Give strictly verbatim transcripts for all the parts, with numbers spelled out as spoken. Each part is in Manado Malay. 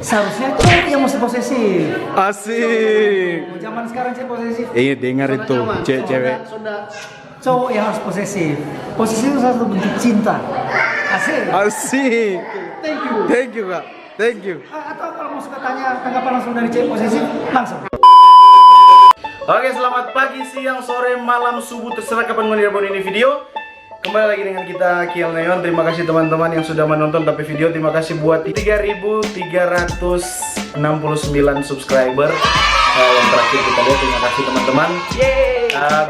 Seharusnya cowok yang mesti posesif. Asik. Zaman sekarang cewek posesif. Iya, dengar itu, cewek-cewek. Cowok yang harus posesif. Posesif itu salah satu bentuk cinta. Asik. Asik. Thank you. Thank you, Kak. Thank you. Atau kalau mau suka tanya tanggapan langsung dari cewek posesif, langsung. Oke, selamat pagi, siang, sore, malam, subuh, terserah kapan ngoni dapat ini video. Kembali lagi dengan kita, Kiel Neon. Terima kasih teman-teman yang sudah menonton tapi video. Terima kasih buat tiga ribu tiga ratus enam puluh sembilan subscriber. Uh, yang terakhir kita lihat, terima kasih teman-teman. Yeay. Um,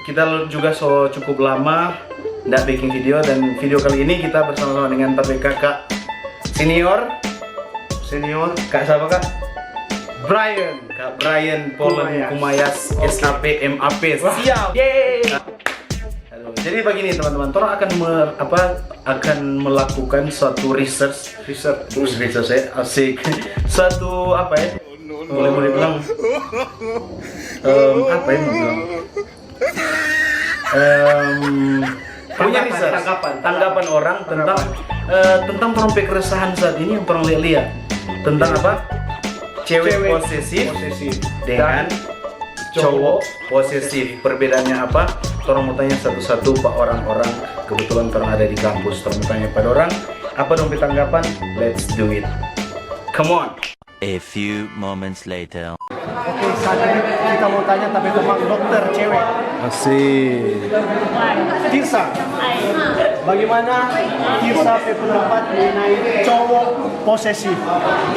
kita juga so cukup lama ndak bikin video, dan video kali ini kita bersama-sama dengan tapi kakak senior. Senior. Kak siapa, Kak? Brian. Kak Brian Polem Kumayas, Kumayas. S A P M A P. Siap. Yeay. Jadi begini teman-teman, torang akan me, apa akan melakukan suatu research, research, research ya, asik, suatu apa ya, boleh boleh bilang, um, apa ya mau bilang, um, punya research, tanggapan, tanggapan orang tentang uh, tentang torang pe keresahan saat ini yang torang lihat-lihat tentang apa, cewek, cewek posesif, posesif dengan cowok posesif. Perbedaannya apa? Torang mau tanya satu-satu pa orang-orang. Kebetulan torang ada di kampus. Torang mau tanya pa dorang apa dong pe tanggapan. Let's do it. Come on. A few moments later. Oke, saat ini kita mau tanya tapi teman dokter cewek. Asik. Tirsa, bagaimana Tirsa pe pendapat mengenai cowok posesif?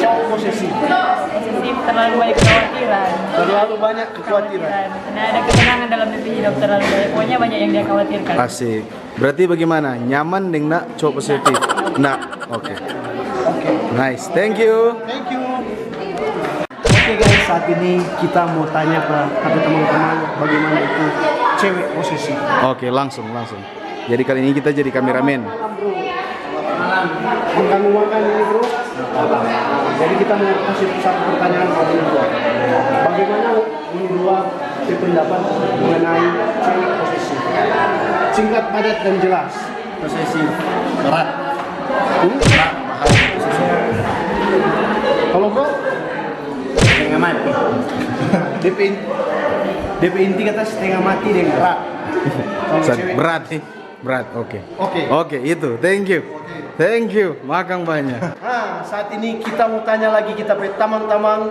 Cowok posesif. Posesif terlalu banyak kekhawatiran. Terlalu banyak kekhawatiran. Tidak ada ketenangan dalam diri hidup terlalu banyak. Pokoknya banyak yang dia khawatirkan. Asik. Berarti bagaimana? Nyaman deng nak cowok posesif? Nak. Oke. Oke. Nice. Thank you. Thank you. Oke guys, saat ini kita mau tanya ke tapi teman-teman bagaimana itu cewek posesif. Oke, langsung langsung. Jadi kali ini kita jadi kameramen. Makan makan ini bro. Jadi kita mau kasih satu pertanyaan ke bro. Bagaimana menurut pendapat mengenai cewek posesif? Singkat, padat, dan jelas. Posesif. Berat. Hmm? Berat, mahal. Kalau bro? Setengah mati. DP, DP inti kata setengah mati deh. Berat. Berat. Berat, oke. Oke. Oke, itu. Thank you. Thank you. Makan banyak. Nah, saat ini kita mau tanya lagi kita pe tamang-tamang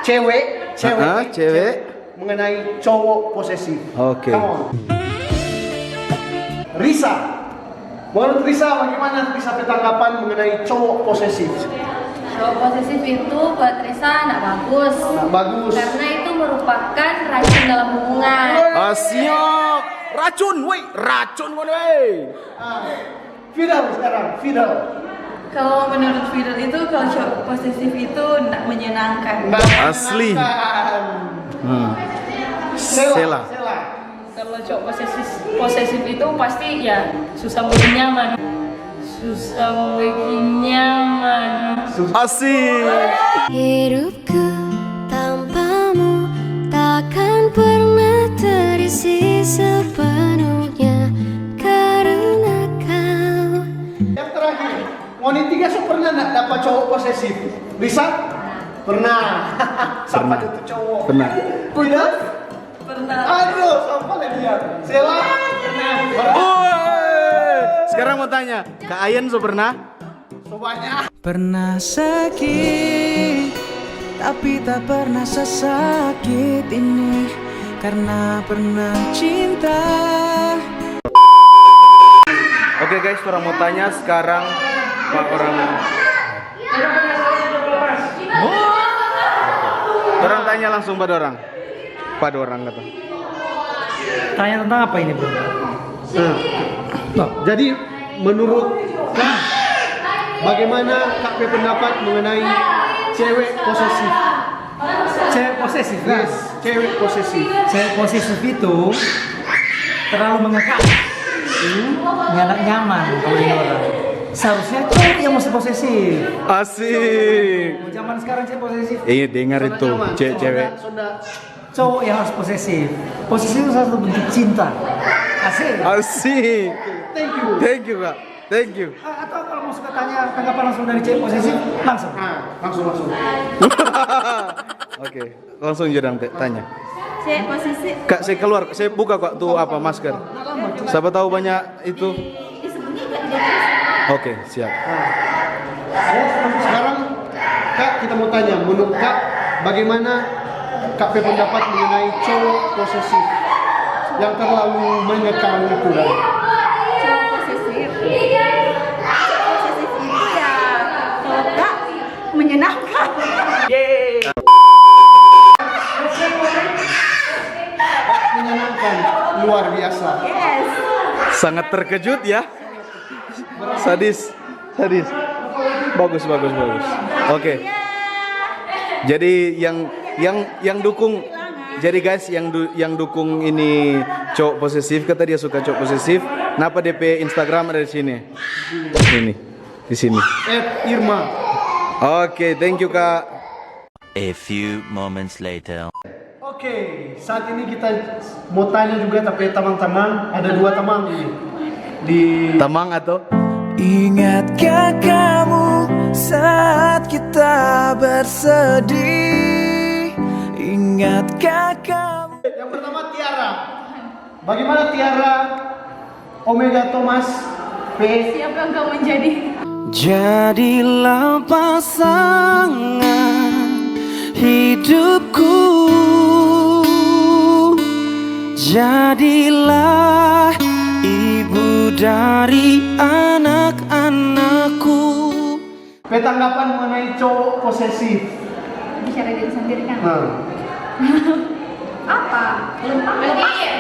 cewek, cewek, uh -huh, cewek mengenai cowok posesif. Oke. Okay. Come on. Risa. Menurut Risa, bagaimana Risa pe tanggapan mengenai cowok posesif? Cowok posesif itu buat Risa nggak bagus. Nggak bagus. Karena itu merupakan racun dalam hubungan. Asia. Racun, woi, racun, woi. Ah, Fidel sekarang, Fidel. Kalau menurut Fidel itu, kalau cowok posesif itu nggak menyenangkan. Nggak Asli. Hmm. Sela. Sela. Kalau cowok posesif, posesif itu pasti ya susah bikin nyaman. Susah bikin nyaman. Asik. Hidupku tanpamu takkan pernah terisi sepenuhnya karena kau. Yang terakhir, ngoni tiga so pernah nggak dapat cowok posesif? Bisa? Pernah. Sama itu cowok. Pernah. Pernah? Pernah. Aduh, sama dia. Sela. Pernah. Sekarang mau tanya, Kak Ayen so pernah? So banyak. Pernah sakit, tapi tak pernah sesakit ini karena pernah cinta. Oke guys, orang mau tanya sekarang, Pak, orang. Orang tanya langsung pada orang. Pada orang kata. Tanya tentang apa ini, bro? Nah, jadi menurut Kak, bagaimana Kak pe pendapat mengenai cewek posesif? Cewek posesif, kan? Yes, cewek posesif. Cewek posesif itu terlalu mengekang. Hmm? Nggak nyaman kalau ini orang. Seharusnya cowok yang mesti posesif. Asik. Zaman sekarang cewek posesif. Iya, dengar itu, cewek-cewek. Cowok yang harus posesif. Posesif itu salah satu bentuk cinta. Asik. Asik. Thank you. Thank you, Kak. Thank you. Atau kalau mau Suka tanya tanggapan langsung dari cewek posesif, langsung. Ah, langsung, langsung. Oke, langsung jo dang te-, tanya. Cewek posesif. Kak, saya keluar, saya buka kok tuh apa, masker. Siapa tahu banyak itu. Oke, siap. Nah, ya, sekarang, Kak, kita mau tanya, menurut Kak, bagaimana Kak pe pendapat mengenai cowok posesif yang terlalu mengekang itu, Dan? Cowok posesif. Cowok posesif itu ya, kalau Kak, menyenangkan. Yeay. Menyenangkan, luar biasa. Yes. Sangat terkejut ya. Sadis, sadis. Bagus, bagus, bagus. Oke. Jadi yang yang yang dukung, jadi guys, yang du- yang dukung ini cowok posesif, kata dia suka cowok posesif. Napa D P Instagram ada di sini? Ini, di sini. At Irma. Oke, thank you, Kak. A few moments later. Oke, saat ini kita mau tanya juga, tapi teman-teman, ada dua teman ini di Tamang atau? Ingatkah kamu saat kita bersedih? Ingatkah kamu? Yang pertama, Tiara. Bagaimana, Tiara, Omega Thomas P? Siapa yang kau menjadi? Jadilah pasangan hidupku. Jadilah ibu dari anak-anakku. Pe tanggapan mengenai cowok posesif. Bicara diri sendiri kan? Nah, Apa? Lemah, lepaskan.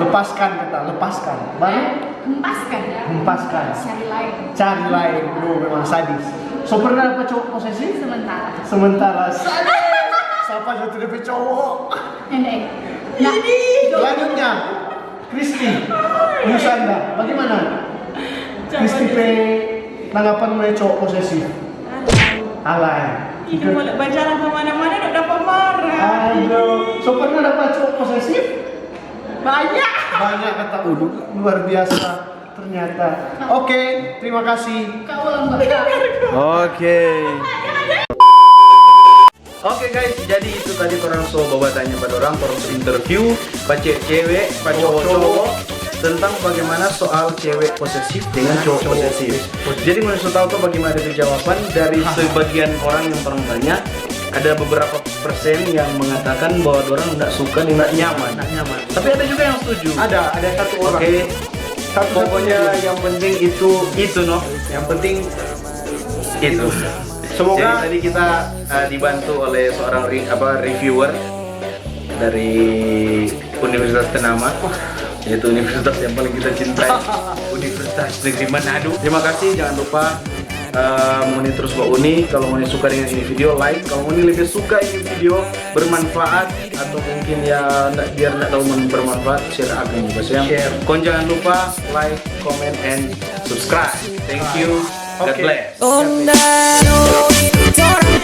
Lepaskan, kata, lepaskan. Baru? Hempaskan. Hempaskan. Cari lain. Cari lain. Duh, memang sadis. So pernah dapat cowok posesif? Sementara. Sementara sadis. Siapa satu D P cowok? Nenek. Nah, Selanjutnya, Kristi Yusanda, bagaimana? Kristi pe tanggapan mengenai cowok posesif. Alay. Ini boleh berjalan kemana-mana, dok dapat marah. Aduh, so pernah dapat cowok posesif? Banyak. Banyak, kata, "Aduh, luar biasa ternyata." Oke, terima kasih. Kak ulang, Mbak. Oke. Oke guys, jadi itu tadi torang so bawa tanya pa dorang, torang so interview pa cewek-cewek, pa cowok-cowok tentang bagaimana soal cewek posesif dengan cowok posesif. Jadi menurut so tahu tuh bagaimana itu jawaban dari sebagian orang yang torang tanya, ada beberapa persen yang mengatakan bahwa dorang nggak suka dan nggak nyaman. Nggak nyaman. Tapi ada juga yang setuju. Ada, ada satu orang. Oke. Satu Pokoknya yang penting itu itu noh. Yang penting itu. Semoga Jadi tadi kita uh, dibantu oleh seorang re- apa reviewer dari universitas ternama, yaitu universitas yang paling kita cintai, Universitas Negeri Manado. Terima kasih, jangan lupa uh, ngoni terus ba uni. Kalau ngoni suka dengan ini video, like. Kalau ngoni lebih suka ini video bermanfaat atau mungkin ya ndak, biar ndak tahu men- bermanfaat, share akan juga sayang. Share. Kong jangan lupa like, comment, and subscribe. Thank you. God Oke. Bless. Oh, nano, ini torang